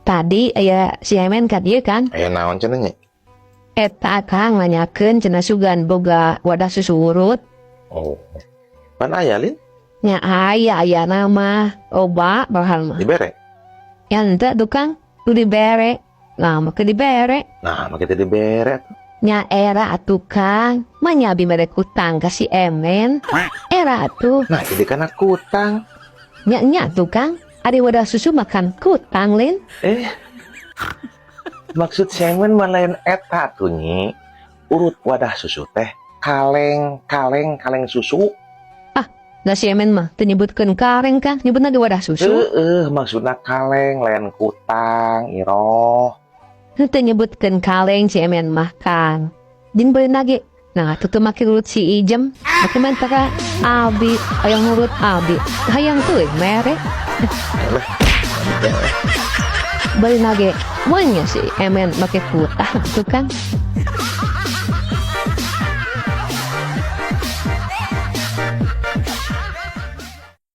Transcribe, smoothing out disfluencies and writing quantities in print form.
Tadi aya si Emen ka dieu, Kang. Aya naon cenah nya? Eta, Kang, nanyakeun cenah sugan boga wadah susu urut. Oh. Pan aya, Lin? Nya aya, aya nama oba bahan mah. Dibere. Ya henteu tuh, Kang, lu dibere. Nah, make dibere. Nah, make teu dibere atuh. Nya era atuh, Kang, manya abi mere kutang ka si Emen. Era atuh. Nah, jadi kana kutang. Nya nya tuh, Kang, ari wadah susu makan kutang, Lin. Eh. Maksud si Emen mah lain eta tuh, Nyi. Urut wadah susu teh kaleng, kaleng, kaleng susu. Nah, si Emen mah teu nyebutkeun kaleng, Kang, nyebutna ge wadah susu. Heeh, maksudna kaleng lain kutang, Iroh. Teu nyebutkeun kaleng si Emen mah, Kang. Jeung beuli ge. Nah, tuh teu make urut si Ijem, make menta ka abi, hayang urut abi. Hayang tuh mere. Alah. Beuli ge, mun si Emen make kutang tuh, Kang.